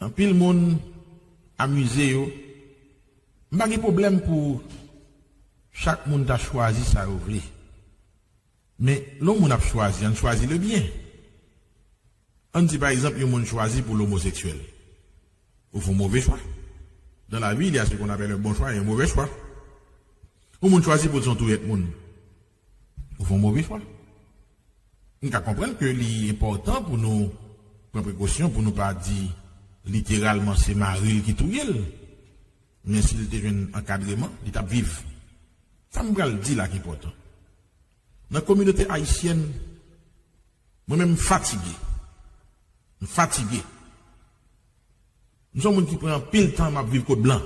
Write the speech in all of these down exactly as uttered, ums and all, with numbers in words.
Anpil moun amize yo. M pa gen pwoblèm pou chak moun ta chwazi sa yo vle. Men, lè yon moun ap chwazi, ann chwazi le byen. Ann di, pa egzanp, yon moun chwazi pou l omoseksyèl. Ou fè yon move chwa. Dans la vie, il y a ce qu'on appelle un bon choix et un mauvais choix. Yon moun chwazi pou l se yon touyèt moun. Ou fè yon move chwa. M ka konprann ke li enpòtan pou nou pran prekosyon, pou nou pa di literalman se mari l ki touye l. Men si l te jwenn ankadreman, li t ap viv. Sa m pral di la ki enpòtan. Nan kominote ayisyèn, mwen menm m fatige. M fatige. M se yon moun ki pran anpil tan m ap viv kot blan.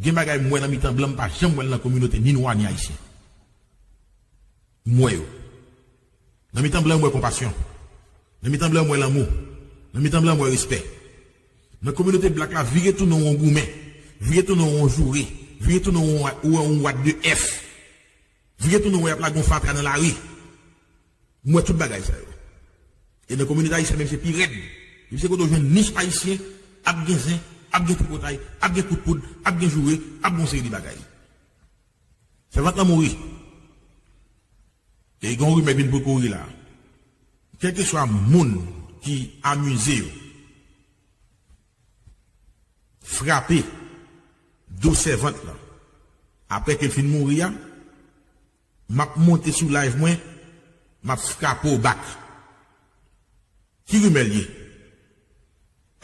Gen bagay m wè nan mitan blan m pa janm wè l nan kominote ni nwa ni ayisyen. M wè yo. Nan mitan blan m wè konpasyon. Nan mitan blan m wè lanmou. Nan mitan blan m wè respè. Nan kominote blak la, vire tounen w yon goumen. Vire tounen w yon joure. Vire tounen w yon, yon what the F. Vire tounen w wè y ap lage yon fatra nan lari. M wè tout bagay sa yo. E nan kominote ayisyèn menm se pi rèd. Epi se kote w jwenn nich ayisyen ap gen zen, ap gen tripotay, ap gen kout poud, ap gen joure, ap gen yon seri de bagay. Sèvant lan mouri. E gen yon rimè k vin pou kouri la. Kèlkeswa moun ki amize yo, frape do sèvant lan apre ke l fin mouri a, m ap monte sou live mwen, m ap frape w back. Ki rimè l ye?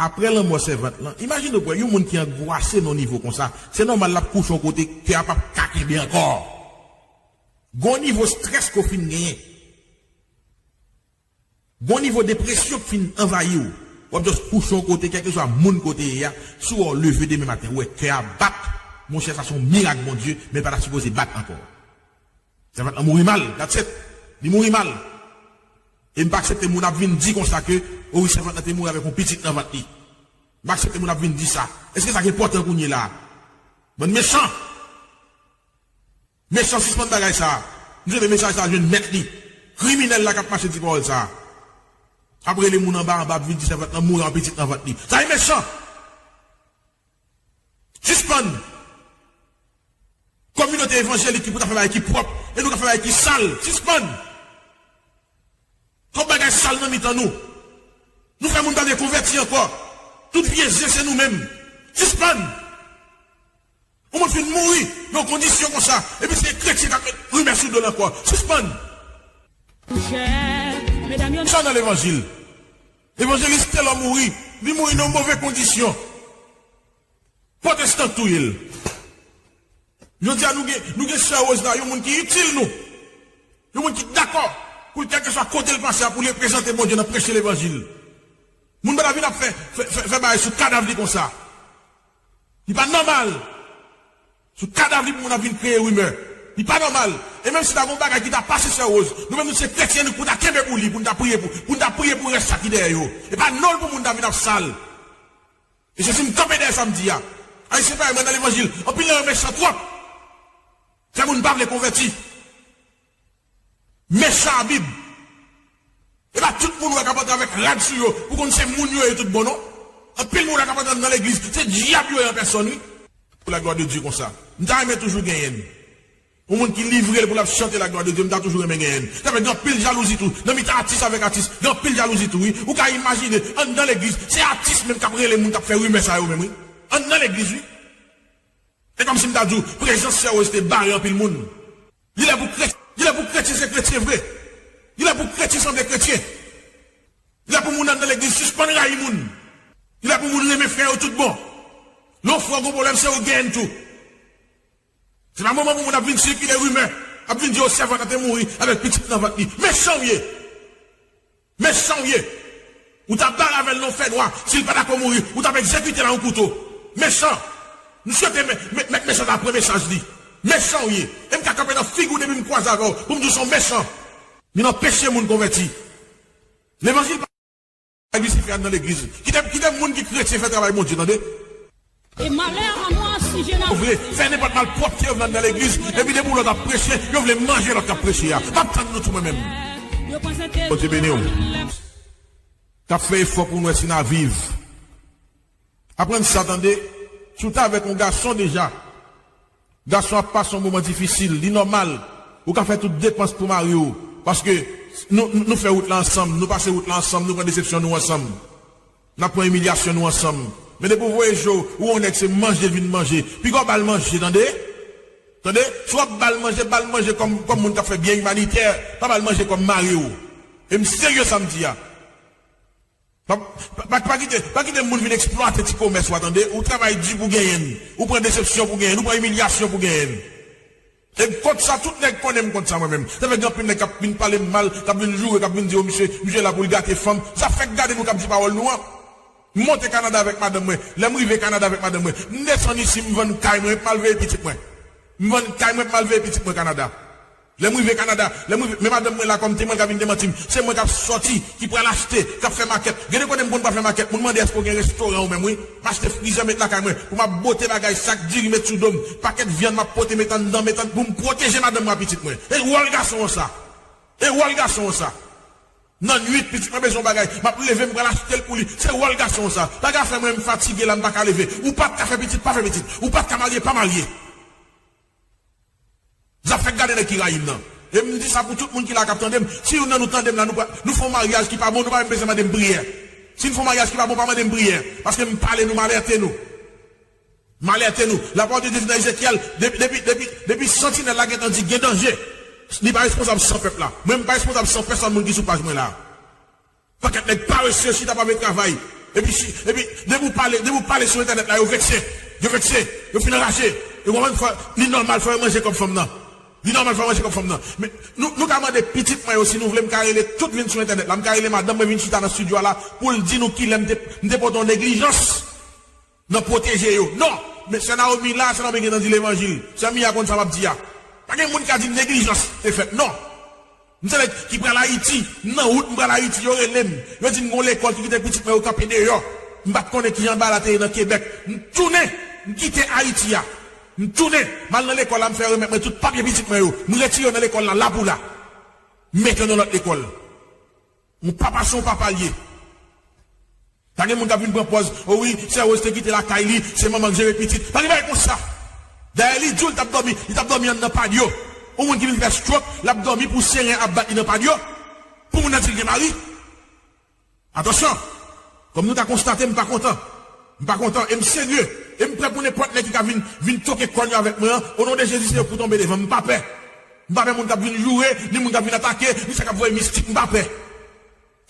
Apre lanmò sèvant lan, imajine w wè yon moun ki angwase nan yon nivo konsa, se nòmal l ap kouche yon kote kè a p ap ka kenbe ankò. Gon nivo strès ke w fin genyen. Gon nivo depresyon k fin anvayi w. W ap just kouche yon kote, kèlkeswa moun kote ye a, si w wè w leve demen maten, w wè kè a bat, monchè, sa se yon mirak Bondye, men l pa ta sipoze bat ankò. Sèvant lan mouri mal, that's it. Li mouri mal. E m pa aksepte moun ap vin di konsa ke, o wi, sèvant lan te mouri avèk yon pitit nan vant li. M pa aksepte moun ap vin di sa. Èske sa gen enpòtan kounye la? Bann mechan! Mechan, sispann bagay sa a. M swete mesaj sa a jwenn mèt li. Kriminèl la k ap mache di pawòl sa a. Ap rele moun anba anba, ap vin di sèvant lan mouri an pitit nan vant li. Sa e mechan. Sispann. Kominote evanjelik ki pou ta fè bagay ki pwòp, e nou ka fè bagay ki sal. Sispann. Twòp bagay sal nan mitan nou. Nou fè moun pa vle konvèti ankò. Tout vye zen se nou menm. Sispann. Yon moun fin mouri nan yon kondisyon konsa, epi se kretyen k ap met rimè sou do l ankò. Sispann. Sa nan levanjil. Evanjelis Telò mouri, li mouri nan move kondisyon. Pwotestan k touye l. Jodi a nou gen, nou gen sè Rose la, yon moun ki itil nou. Yon moun ki dakò pou l kèlkeswa kote l pase a pou l reprezante Bondye nan preche levanjil. Moun pa ta vin ap fè, fè, fè, fè bagay sou kadav li konsa. Li pa nòmal. Sou kadav li pou moun ap vin kreye rimè. Li pa nòmal. E menm si ta gon bagay ki ta pase sè Rose, nou menm nou se kretyen, nou pou ta kenbe pou li, pou n ta priye pou, pou n ta priye pou rès sa ki dèyè yo. E pa non l pou moun ta vin ap sal. E se si m kanpe dèyè sa m di a. Ayisyen pa renmen nan levanjil. Anpil nan yo mechan twòp. Fè moun pa vle konvèti. Mechan a Bib. E pa tout moun wè k ap antre avèk rad sou yo pou konn se moun yo ye tout bon non. Anpil moun wè k ap antre nan legliz, se dyab yo ye an pèsòn wi. Pou la glwa de Dye konsa. M ta renmen toujou genyen l. Yon moun ki livre l pou l ap chante la glwa de Dye, m ta toujou renmen genyen l. Sa fè gen anpil jalouzi tou. Nan mitan atis avèk atis, gen anpil jalouzi tou wi. Ou ka imajine, anndan legliz, se atis menm k ap rele moun k ap fè rimè sa yo menm wi. Anndan legliz wi. E kòmsi m ta di w, prezans sè Rose te bare anpil moun. Li lè pou kret-, li lè pou kretyen se kretyen vre. Li lè pou kretyen sanble kretyen. Li lè pou moun anndan legliz sispann rayi moun. Li lè pou moun renmen frè yo tout bon. Lè yon frè gon pwoblèm, se ou genyen tou. Se pa moman pou moun ap vin sikile rimè, ap vin di yo sèvant lan te mouri avèk pitit nan vant li. Mechan w ye! Mechan w ye! Ou ta bare avè l nan fènwa, si l pa dakò mouri, ou t ap egzekite l a yon kouto. Mechan! M swete mè-, mè-, mèt mechan ta pran mesaj li. Mechan w ye! E m ka kanpe nan figi w depi m kwaze avè w, pou m di w se yon mechan. Vin anpeche moun konvèti. Levanjil pa legliz ki fè anndan legliz. Kite, kite moun ki kretyen fè travay Bondye, tande. E malè a mwa si je nan. Vre, fè nenpòt malpwòpte yo vle anndan legliz, epi depi w lòt ap preche, yo vle manje lòt k ap preche a. M ap tann nou tou mwen menm. Bondye beni w. K ap fè efò pou nou wè si n a viv. Aprann sa, tande. Si w t avèk yon gason deja, gason ap pase yon moman difisil, li nòmal. Ou ka fè tout depans pou mari w. Paske nou, nou fè wout la ansanm, nou pase wout la ansanm, nou pran desepsyon nou ansanm. N ap pran imilyasyon nou ansanm. Men depi w voye je w, ou wè yon nèg se manje l vin manje. Piga w ba l manje, tande? Tande? Si w ap ba l manje, ba l manje kòm, kòm moun k ap fè byen imanitè, pa ba l manje kòm mari w. E m serye sa m di a. Pa, pa, pa, pa kite, pa kite moun vin eksplwate ti komès ou a, tande? Ou travay di pou genyen l. Ou pran desepsyon pou genyen l. Ou pran imilyasyon pou genyen l. E m kont sa, tout nèg konnen m kont sa mwen menm. Sa fè gen anpil nèg k ap vin pale m mal, k ap vin joure, k ap vin di, "O, misye, misye la pou l gate fanm." Sa fèk gade nou k ap di pawòl nou an. M monte Kanada avèk madanm mwen. Lè m rive Kanada avèk madanm mwen, m desann isi, m vann kay mwen, m al veye pitit mwen. M vann kay mwen, m al veye pitit mwen Kanada. Lè m rive Kanada, lè m rive, men madanm mwen la kòm temwen, l ka vin demanti m. Se mwen k ap sòti, ki pral achte, k ap fè makèt. Gen de kote m konn pral fè makèt, moun mande èske w gen restoran ou menm, wi. M achte frizè, met lakay mwen, pou m ap bote bagay, sak diri, met sou do m, pakèt vyann m ap pote, met anndan, met ann, pou m pwoteje madanm mwen ak pitit mwen. E wòl gason an sa. E wòl gason an sa. Nan nwit, pitit mwen bezwen yon bagay, m ap leve, m pral achte l pou li. Se wòl gason an sa. Pa gen afè mwen, m fatige la, m pa ka leve. Ou pa t ka fè pitit, pa fè pitit. Ou pa t ka marye, pa marye. Zafè gade nèg ki rayi m nan. E m di sa pou tout moun ki la k ap tande m. Si youn nan nou tande m la, nou pa, nou fè yon maryaj ki pa bon, nou pa menm bezwen mande m priyè. Si n fè yon maryaj ki pa bon, pa mande m priyè. Paske m pale nou, m alète nou. M alète nou. Lapawòl de Dye di nan Ezekyèl, depi, depi, depi, depi santinèl la gentan di gen danje, li pa responsab san pèp la. Mwen, m pa responsab san pèsòn moun ki sou paj mwen la. Pakèt nèg parese chita pa vle travay. Epi, si, epi, depi w pale, depi w pale sou entènèt la, yo vekse. Yo vekse. Yo fin anraje. Yo konprann fò, li nòmal, fò yo manje kòb fanm nan. Li nòmal, fò yo manje kòb fanm nan. Men, nou, nou ka mande pitit mwen yo, si nou vle, m ka rele tout vin sou entènèt la. M ka rele madanm mwen vin chita nan estidyo a la, pou l di nou kilè m te, m te pote yon neglijans nan pwoteje yo. Non! Men sè Naomi la, sè Naomi gentan di levanjil. Sè Mia konn sa m ap di a. Pa gen moun ka di m neglijans te fèt, non. M se nèg ki pral Ayiti, m nan wout, m pral Ayiti, yo rele m. Yo di m gon lekòl ki kite pitit mwen yo kanpe deyò. M pa t konnen kijan bagay la te ye nan Kebèk. M tounen, m kite Ayiti a. M tounen, m al nan lekòl la, m fè yo remèt mwen tout papye pitit mwen yo. M retire yo nan lekòl la, la pou la. M mete yo nan lòt lekòl. Yon papa se yon papa l ye. Pa gen moun k ap vin pran pòz, "O wi, sè Rose te kite lakay li, se manman k jere pitit." Pa gen bagay konsa. Dayè, li di w li t ap dòmi, li t ap dòmi anndan padyo. Yon moun ki vin fè stroke, l ap dòmi pou seren ap bat li nan padyo. Pou moun nan di l gen mari. Atansyon! Kòm nou ka konstate, m pa kontan. M pa kontan e m serye. E m prè pou nenpòt nèg ki ka vin, vin toke kòn yo avèk mwen an. O non de Jezi, se yo k pou tonbe devan m. M pa pè. M pa pè moun k ap vin joure, ni moun k ap vin atake, ni sa k ap voye mistik. M pa pè.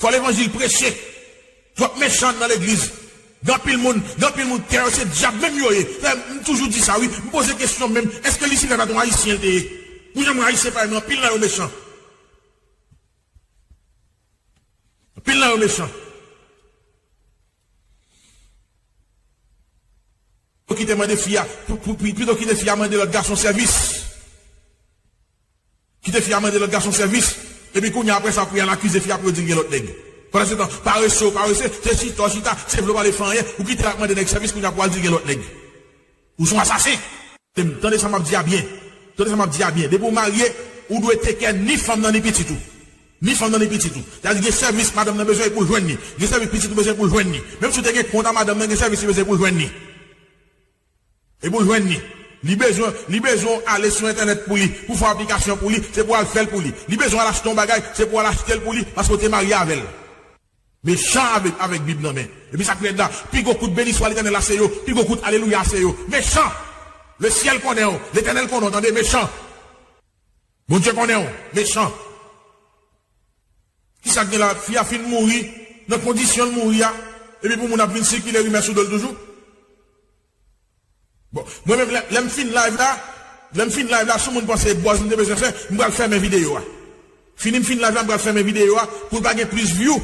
Fò levanjil preche. Twòp mechan nan legliz. Gen anpil moun, gen anpil moun kè yo se dyab menm yo ye. Sa, m toujou di sa wi. M poze kesyon menm, èske Lisifè pa t yon ayisyen l te ye? Pou jan m wè ayisyen parèy mwen, anpil nan yo mechan. Anpil nan yo mechan. Pito kite mande fi a, pou, pou, pou, pito kite fi a mande lòt gason sèvis. Kite fi a mande lòt gason sèvis. Epi kounye a, apre sa, pou y al akize fi a, pou yo di l gen lòt nèg. Pandan se tan, parese w parese, se chita w chita, se vle w pa vle fè anyen, ou kite l ap mande nèg sèvis, kounye a pou w al di l gen lòt nèg. Ou se yon asasen. Tande sa m ap di a byen. Tande sa m ap di a byen. Depi w marye, ou dwe take care ni fanm nan ni pitit ou. Ni fanm nan ni pitit ou. Sa vle di gen sèvis madanm nan bezwen, e pou l jwenn li. Gen sèvis pitit ou bezwen, e pou l jwenn li. Menm si w te gen kont a madanm nan, gen sèvis li bezwen, e pou l jwenn li. E pou l jwenn li. Li bezwen, li bezwen w ale sou entènèt pou li, pou fè aplikasyon pou li, se pou w al fè l pou li. Li bezwen w al achte yon bagay, se pou w al achte l pou li, paske w te marye avè l. Mechan avèk, avèk Bib nan men. Epi sa k pi rèd la, pi gwo kout beniswa Letènèl la se yo, pi gwo kout alelouya se yo. Mechan! Lesyèl konnen w, Letènèl konnen w, tande, mechan! Bondye konnen w, mechan! Kisa k gen la, fi a fin mouri, nan kondisyon l mouri a, epi pou moun ap vin sikile rimè sou do l toujou? Bon, mwen menm, lè, lè m fin live la, lè m fin live la, si yon moun panse e buzz m te bezwen fè, m pral fèmen videyo a. Fini m fin live la, m pral fèmen videyo a, pou l pa gen plis view,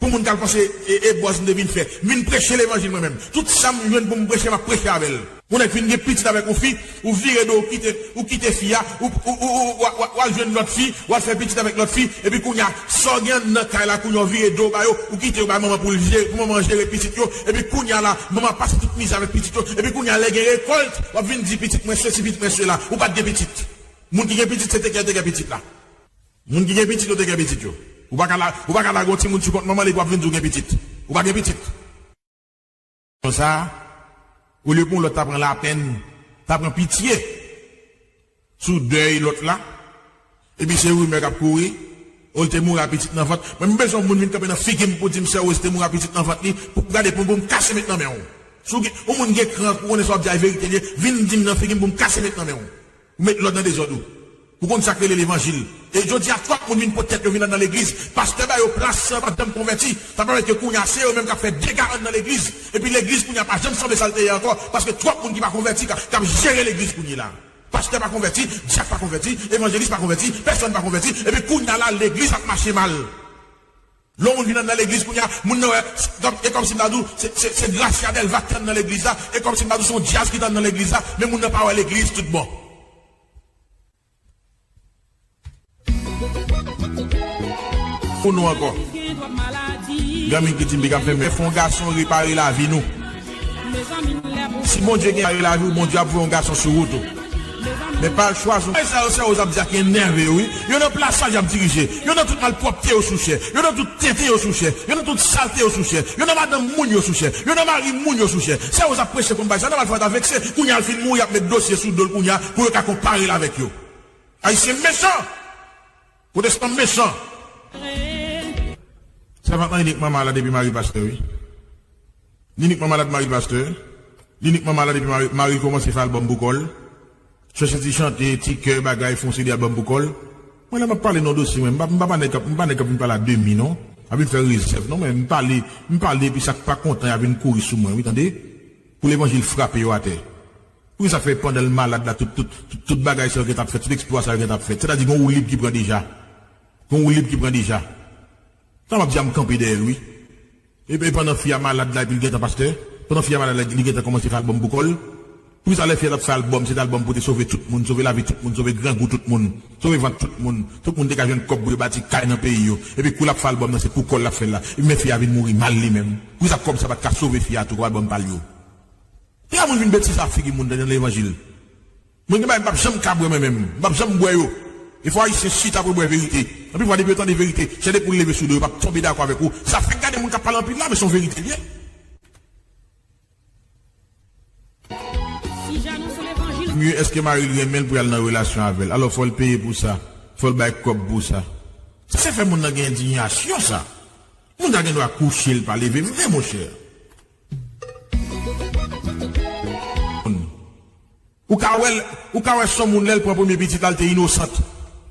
pou moun k al panse e, e buzz m te vin fè. M vin preche levanjil mwen menm. Tout sa m jwenn pou m preche, m ap preche avè l. Yon nèg fin gen pitit avèk yon fi, ou vire do, ou kite, ou kite fi a, ou, ou, ou, ou, w, w, w al jwenn lòt fi, w al fè pitit avèk lòt fi, epi kounye a, sa w gen anndan kay la, kounye a w vire do w ba yo, ou kite yo bay manman pou l jere, pou manman an jere pitit yo, epi kounye a la, manman ap pase tout mizè avèk pitit yo, epi kounye a lè gen rekòlt, w ap vin di pitit mwen sesi, pitit mwen sela, ou pa t gen pitit. Moun ki gen pitit, se take care, take care pitit la. Moun ki gen pitit yo, take care pitit yo. Ou pa ka la, ou pa ka lage yon timoun sou kont manman l epi w ap vin di w gen pitit. Ou pa gen pitit. Konsa, olye pou yon lòt ta pran lapenn, ta pran pitye sou dèy lòt la, epi se rimè k ap kouri, o, l te mouri a pitit nan vant. Mwen, m bezwen yon moun vin kanpe nan figi m pou di m Sè Rose te mouri a pitit nan vant li, pou gade pou, pou m kase met nan men w. Si w gen, yon moun gen kran, ou konnen sa w ap di a e verite l ye, vin di m nan figi m pou m kase met nan men w. Ou met lòd nan dezòd ou. Ou konn sa k rele levanjil. E jodi a, twòp moun vin pot tèt yo vin anndan legliz. Pastè ba yo plas san yo pa t janm konvèti. Sa pa vle ke kounye a, se yo menm k ap fè dega anndan legliz. Epi legliz kounye a pa janm sanble sa l te ye ankò. Paske twòp moun ki pa konvèti k ap, k ap jere legliz kounye la. Pastè pa konvèti, dyak pa konvèti, evanjelis pa konvèti, pèsonn pa konvèti. Epi kounye a la, legliz ap mache mal. Lè yon moun vin anndan legliz kounye a, moun nan wè, e kòmsi m ta di w, se, se, se Gracia Delva k te anndan legliz la, e kòmsi m ta di w, se yon djaz ki te anndan legliz la, men moun nan pa wè legliz tout bon. Pou nou ankò. Granmoun ki di m, big up, fè m fè yon gason repare lavi nou. Si Bondye gen repare lavi w, Bondye ap voye yon gason sou wout ou. Men pa al chwazi yon. Sa yo, sa yo ap di a ki enève yo, wi. Yo nan plasaj y ap dirije. Yo nan tout malpwòpte yo sou chè. Yo nan tout tenten yo sou chè. Yo nan tout salte yo sou chè. Yo nan madanm moun yo sou chè. Yo nan mari moun yo sou chè. Sa yo ap preche konn bagay sa. Nòmal fò yo ta vekse. Kounye a l fin mouri, y ap met dosye sou do l kounye a pou yo ka konpare l avèk yo. Ayisyen mechan! Pwotestan mechan! Sèvant lan inikman malad epi mari pastè, wi. Li inikman malad mari pastè. Li inikman malad epi mari, mari l kòmanse fè albòm pou kò l. Chèche ti chante, ti kè, bagay, fè yon seri albòm pou kò l. Mwen la m ap pale nan dosye mwen. M pa, m pa, pa nèg k ap, m pa nèg k ap vin pale a demi, non. Ap vin fè rezèv, non, men m pale, m pale epi sa k pa kontan, y ap vin kouri sou mwen, wi, tande. Pou levanjil frape yo atè. Poukisa fè pandan l malad la, tout, tout, tout, tout bagay sa yo gentan ap fèt, tout eksplwa sa yo gentan ap fèt? Sètadi gen yon woulib ki pran deja. Gen yon woulib ki pran deja. Sa m ap di a, m kanpe dèyè l, wi. E, e pandan fi a malad la, epi l gentan pastè, pandan fi a malad la, li gentan kòmanse fè albòm pou kò l. Poukisa lè fi a t ap fè albòm, se t albòm pou te sove tout moun, sove lavi tout moun, sove grangou tout moun, sove vant tout moun, tout moun te ka jwenn kòb pou yo bati kay nan peyi yo. Epi kou l ap fè albòm nan, se pou kò l l ap fè l la. Epi men fi a vin mouri mal li menm. Poukisa kòb sa pa t ka sove fi a tou, kòb albòm pa l yo? Piga moun vin betize ak figi moun nan levanjil. Mwen gen bagay m p ap janm ka bwè mwen menm. M p ap janm bwè yo. E fò Ayisyen chita pou bwè verite. Anpil fwa depi yo tande verite, chè de poul leve sou do yo, p ap tonbe dakò avèk ou. Sa fèk gade moun k ap pale anpil la, men se yon verite l ye. Mye, èske mari l renmen l pou y al nan relasyon avè l? Alò, fò l peye pou sa. Fò l bay kòb pou sa. Sa se fè moun nan gen endiyasyon, sa. Moun sa gen dwa kouche, l pa leve vre, monchè. Ou ka wè l, ou ka wè se yon moun lè l pran premye pitit la, l te inosant.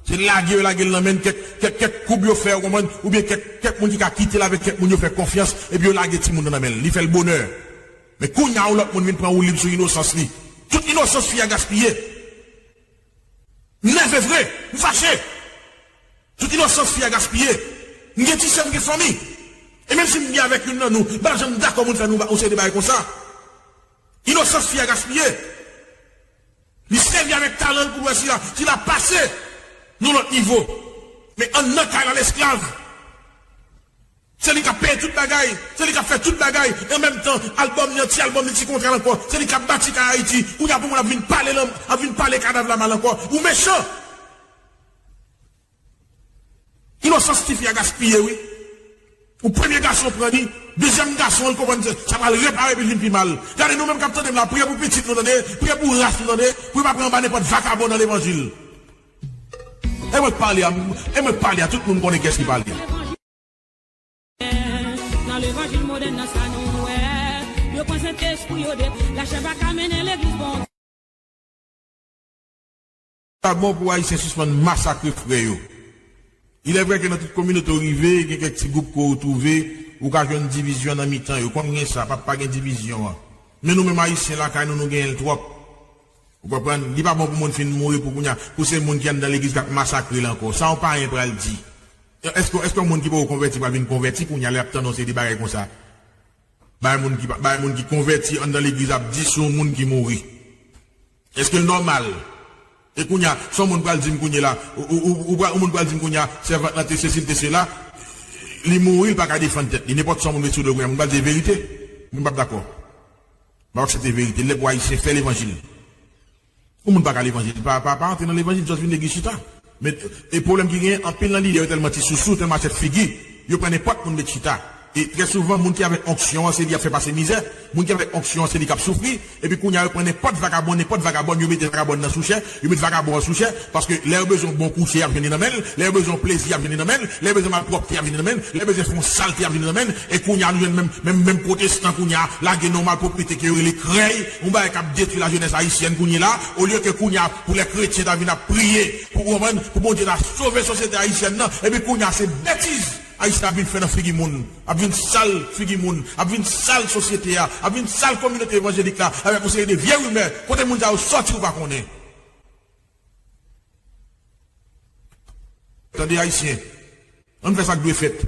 Se lage yo lage l nan men l, kèk, kèk, kèk koub yo fè, ou konprann, oubyen kèk, kèk moun ki ka kite l avèk kèk moun yo fè konfyans, epi yo lage timoun nan nan men l. Li fè l bonè. Men kounye a, yon lòt moun vin pran woulib sou inosans li. Tout inosans fi a gaspiye. M nève vre, m fache. Tout inosans fi a gaspiye. M gen ti sè, m gen fanmi. E menm si m byen avèk youn nan nou, m pa janm dakò moun fè nou yon seri de bagay konsa. Inosans fi a gaspiye. Li sèvi avèk talan l pou l wè si l a, si l a pase nan lòt nivo. Men anndan kay la, l esklav. Se li k ap peye tout bagay, se li k ap fè tout bagay. E an menm tan, albòm li, ti albòm li, ti kontra l ankò, se li k ap bati kay Ayiti. Kounye a pou moun ap vin pale, ap vin pale kadav la mal ankò. Ou mechan! Inosans tifi a gaspiye, wi. Ou premye gason pran li, dezyèm gason an, l konprann sa pral repare epi l vin pi mal. Gade nou menm k ap tande m la, priye pou pitit nou, tande, priye pou ras nou, tande, pou yo pa pran anba nenpòt vakabon nan levanjil. E mwen k pale a, e mwen k pale a, tout moun konnen kiyès ki pale a. Nan levanjil modèn nan, sa nou wè, yo pran Sentespri yo de, lachè pa ka mennen legliz Bondye. Sa bon pou Ayisyen sispann masakre frè yo. Il est vrai que nan tout kominote w rive, gen kèk ti gwoup ke w twouve, ou ka jwenn divizyon nan mitan yo. Konn gen sa, p ap pa gen divizyon an. Men nou menm Ayisyen lakay nou, nou genyen l twòp. Ou konprann? Li pa bon pou moun fin mouri pou kounye a, pou se moun ki anndan legliz k ap masakre l ankò. Sa yon payen pral di? Èske, èske yon moun ki poko konvèti pral vin konvèti kounye a lè y ap tande yon seri de bagay konsa? Bay moun ki pa, bay moun ki konvèti anndan legliz ap di sou yon moun ki mouri. Èske l nòmal? E kounye a, si yon moun pral di m kounye la, ou, ou, ou, ou pral, yon moun pral di m kounye a, sèvant lan te sesi, l te sela, li mouri, l pa ka defann tèt li. Nenpòt sa yon moun met sou do l kounye a, moun pral di e verite. Mwen p ap dakò. M ap aksepte verite. Lè pou Ayisyen fè levanjil. Yon moun pa ka levanjil, pa, pa, pa antre nan levanjil, just vin legliz chita. Men, e pwoblèm ki genyen, anpil nan lidè yo tèlman ti sousou, tèlman a tèt figi, yo pran nenpòt moun met chita. E trè souvan, moun ki avèk onksyon an, se li y ap fè pase mizè. Moun ki avèk onksyon an, se li k ap soufri. Epi kounye a, yo pran nenpòt vagabon, nenpòt vagabòn, yo mete vagabòn nan sou chè, yo met vagabon an sou chè, paske lè yo bezwen yon bon kouche, y ap jwenn li nan men l, lè yo bezwen yon plezi, y ap jwenn li nan men l, lè yo bezwen malpwòpte, y ap jwenn li nan men l, lè yo bezwen fè yon salte, y ap jwenn li nan men l, e kounye a, nou jwenn menm, menm, menm pwotestan kounye a, lage non malpwòpte ke yo rele krèy, yon bagay k ap detwi lajenès ayisyèn kounye la, olye ke kounye a, pou lè kretyen ta vin ap priye, pou, ou konprann, pou Bondye ta sove sosyete ayisyèn nan, epi kounye a, se betiz Ayisyen ap vin fè nan figi moun, ap vin sal figi moun, ap vin sal sosyete a, ap vin sal kominote evanjelik la, avèk yon seri de vye rimè, kote moun sa yo sòti ou pa konnen. Tande Ayisyen, ann fè sa k dwe fèt.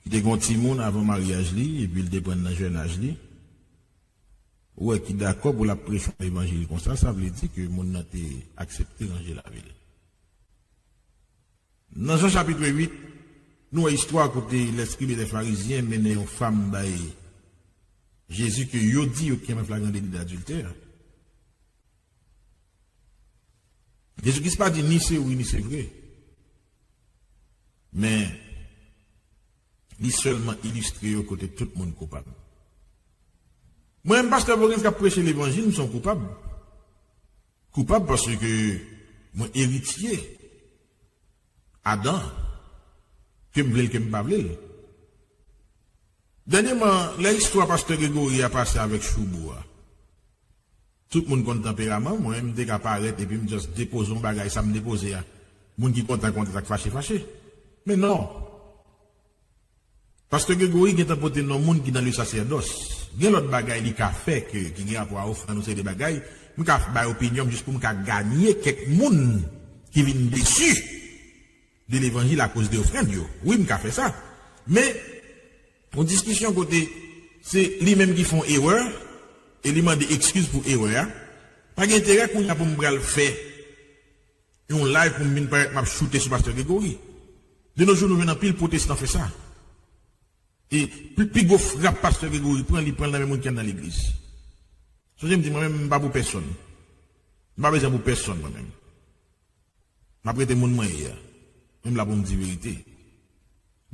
Li te gen yon timoun avan maryaj li, epi l te pran l nan jèn aj li. Ou wè ki dakò pou l ap preche yon levanjil konsa, sa vle di ke moun nan te aksepte ranje lavi l. Nan Jan chapit uit, nou wè istwa kote lèskribe lè Farizyen mennen yon fanm bay Jezi ke yo di yo kenbe flagran deli dadiltè. Jezi Kris pa di ni se wi ni se vre. Men, li sèlman ilistre yo kote tout moun koupab. Mwen menm, pastè Maurice k ap preche levanjil, m se yon koupab. Koupab paske mwen eritye Adan, ke m vle l, ke m pa vle l. Dènyèman, lè istwa pastè Gregory a pase avèk Choubou a, tout moun konn tanperaman mwen, m te ka parèt epi m just depoze yon bagay, sa m depoze a. Moun ki kontan, kontan, sa k fache, fache. Men non. Pastè Gregory gentan pote non moun ki nan le sasèdòs. Gen lòt bagay li ka fè ke, ki gen rapò a ofrann, yon seri de bagay. M ka bay opinyon m jis pou m ka ganye kèk moun ki vin desi de levanjil akoz de ofrann yo. Wi, m ka fè sa. Men, yon diskisyon kote se li menm ki fè yon erè e li mande ekskiz pou erè a, pa gen enterè kounye a pou m pral fè yon live pou m vin parèt m ap choute sou pastè Gregory. De nos jours, nou jwenn anpil pwotestan fè sa. E pi, pi gwo frap pastè Gregory pran, li pran l nan men moun ki anndan legliz. Sonje m di mwen menm, m pa pou pèsonn. M pa bezwen pou pèsonn mwen menm. M ap rete moun mwen ye a. Men m la pou m di verite.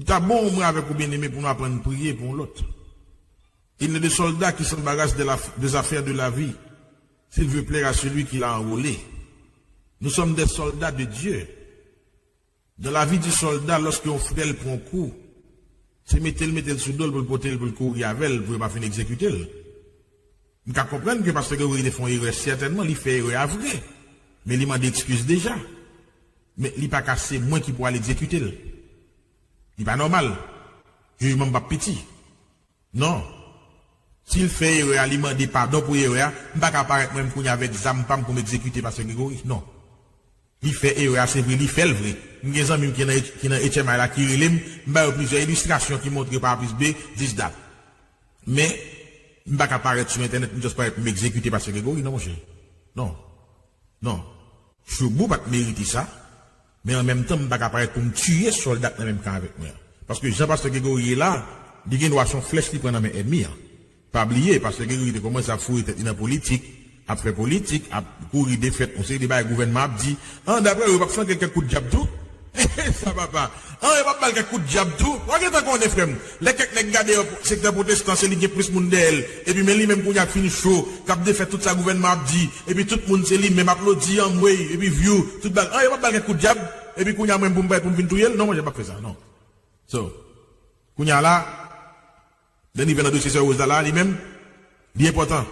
Li ta bon mwen avèk ou byeneme pou nou aprann priye pou yon lòt. Il n'est de soldat qui s'embarrasse de la, des affaires de la vie, s'il veut plaire à celui qui l'a enrôlé. Nous sommes des soldats de Dieu. Dans la vie du soldat, lòske yon frè l pran kou, se mete l, mete l sou do l pou l pote l, pou l kouri avè l, pou yo pa fin egzekite l. M ka konprann ke pastè Gregory te fè yon erè, sètènman, li fè erè a vre. Men li mande ekskiz deja. Men li pa ka se mwen ki pou al egzekite l. Li pa nòmal. Jijman m p ap piti. Non. Si l fè erè a, li mande padon pou erè a, m pa ka parèt mwen menm kounye a avèk zam pa m pou m egzekite pastè Gregory. Non. Li fè erè a, se vre, li fè l vre. M gen zanmi m ki nan, ki nan H M I la ki rele m, m ba yo plizyè ilistrasyon ki montre pa A plis B, dis dat. Men, m pa ka parèt sou entènèt, m just parèt pou m egzekite pastè Gregory, non, monchè. Non. Non. Choubou pa t merite sa, men an menm tan, m pa ka parèt pou m tiye sòlda k nan menm kan avèk mwen an. Paske jan pastè Gregory ye la, li gen dwa se yon flèch li pran nan men ènmi an. Pa bliye, pastè Gregory te kòmanse ap foure tèt li nan politik, ap fè politik, ap kouri defèt, yon seri de bagay gouvènman ap di. An, daprè yo, yo p ap flanke l kèk kout djab tou? Sa papa. An, yo p ap ba l kèk kout djab tou? W a gentan konnen, frè m. Lè kèk nèg gade yon sektè pwotestan, se li gen plis moun dèyè l. Epi men li menm kounye a k fin cho, k ap defèt tout sa gouvènman ap di. Epi tout moun se li menm aplodi, anmwey, epi vyou, tout bagay. An, yo p ap ba l kèk kout djab? Epi kounye a mwen pou m bay pou m vin touye l? Non, monchè, m p ap fè sa, non. So, kounye a la, lè n rive nan dosye sè Rose la, la, li menm, li enpòtan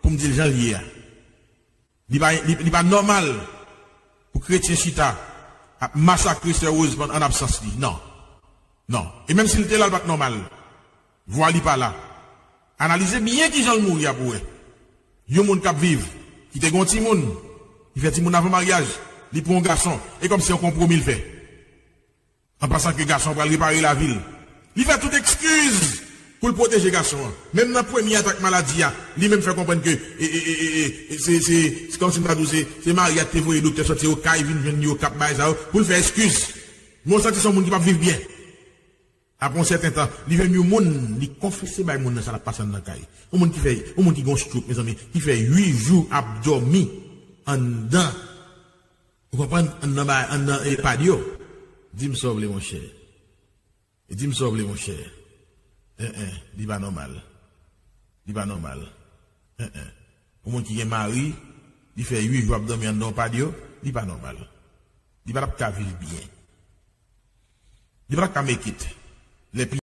pou m di l jan l ye a. Li pa, li, li pa nòmal pou kretyen chita ap masakre sè Rose pann-, an absans li. Non. Non. E menm si l te la, l pa t nòmal. Vwa li pa la. Analize byen kijan l mouri a pou w wè. Yon moun k ap viv, ki te gen yon timoun, li fè timoun avan maryaj, li pran yon gason, e kòmsi yon konpwomi l fè. An pasan ke gason an pral repare lavi l. Li fè tout ekskiz pou l pwoteje gason an. Menm nan premye atak maladi a, li menm fè konprann ke, e, e, e, e, e, se, se, se kòmsi m ta di w se, se Maria k te voye doktè sòti Okay vin jwenn li Okap, bagay sa yo, pou l fè ekskiz. Men w santi se yon moun ki p ap viv byen. Apre yon sèten tan, li jwenn yon moun, li konfese bay moun nan sa l ap pase anndan kay. Yon moun ki fè, yon moun ki gen yon stroke, mezanmi, ki fè uit jou ap dòmi anndan Ou konprann? Anndan ba anndan e pad yo. Di m sa w vle monchè. Di m sa w vle monchè. En en, li pa nòmal. Li pa nòmal. En en. Yon moun ki gen mari, li fè uit jou ap dòmi anndan yon pad yo, li pa nòmal. Li pa t ap ka viv byen. Li pa t ap ka make it. Lè